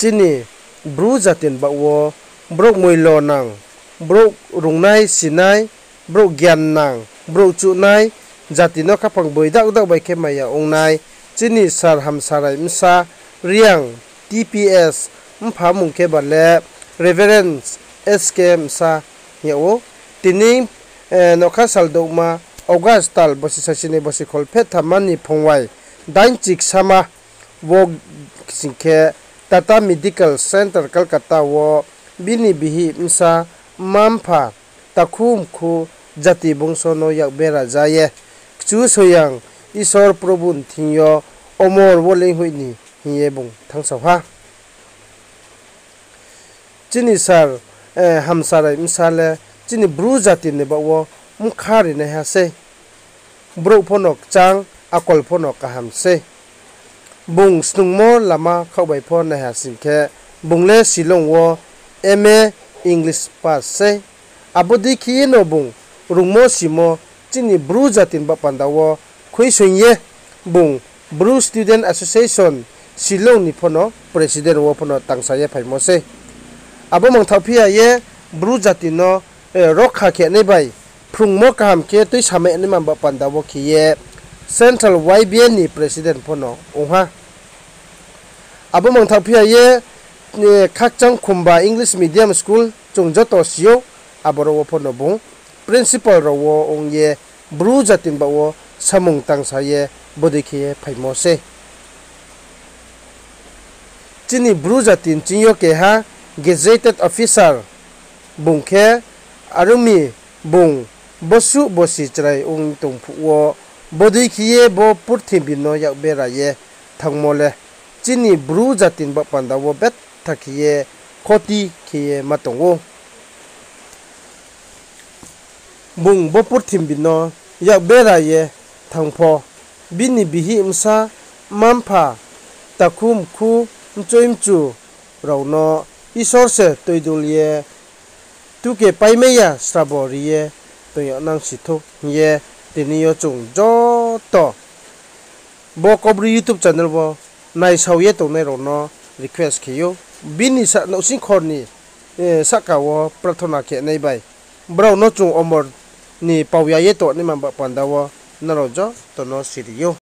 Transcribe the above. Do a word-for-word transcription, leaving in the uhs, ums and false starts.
Chini Bru jati ni baoh wo brouh moilo nang, brouh rungnai sinai, brouh gyan nang, brouh chuhnai, jati no khaphang boi daoh daoh bai khe maya ongnai chini Sir Hamsarai Bsa Reang, T P S, mpha mmung khe ba le Reverend S K Bsa hing yag ou. Tini, eh, nougkha sal douhma August tal bosi sasi ni bosi kholpheh thamma ni phongwai dain chiksama wo sing khe Tata Medical Centre Kolkata wo bini bihih bsa mma-mpha takhu mkhu jati bongso no yak bera ja ye Kchusoyang Isor Probhu ni thing yo omor wo leinghoih ni hing ye bung thanngsao ha. Chini Sir, eh, Hamsarai Bsa le chini Bru jati ni baoh wo bkha rinaiha sei. Brouh pho no kchang, akol pho no kaham sei. Bung snungmo lama khaoh bai pho naiha sing khe, bung le Shillong wo M A English pass sei. Abo dei khe ye no bung rungmo simo chini Bru jati ni baoh panda wo khuisoing ye bung Bru Student Association Shillong ni pho no president wo pho no tangsa ye phaimo sei. Abo mangthaoh phi ya ye Bru jati no, eh, rokha khe nai bai phrungmo kaham khe tuisamai naima baoh panda wo khe ye Central Y B A ni president pho no ong ha. Abo mangthaoh phi ya ye, eh, Khakchang Khumba English Medium School chung joto si ou, aboro wo pho no bung principal rao wo ong ye Bru jati ni baoh wo samung tangsa ye bodei khe ye phaimo sei. Chini Bru jati ni ching yo keha gazetted officer bung khe, are ong mi bung bosuh bosi chrai ong tong phuh wo bodei khe ye bo purthimbi no yak bera ye thanngmo le chini Bru jati ni baoh panda wo betha khe ye khoti khe ye ma tong ou. Bung bo purthimbi no yak bera ye thanng pho, bini bihih bsa, mma-mpha, takhu mkhu, mchoi mchu rao no Isor se tuidul ye tuke paimai ya srabo ri ye tong yag nang si thou hing ye tini yo chung joto bo Kaubru YouTube channel wo naisao ye tongnai rao no request khe ou. Bini sa-, nouhsingkhor ni, eh, sahka wo prathona khe nai bai brao no chung omor ni pao ya ye tongnaima baoh panda wo nrao joto no siri ou.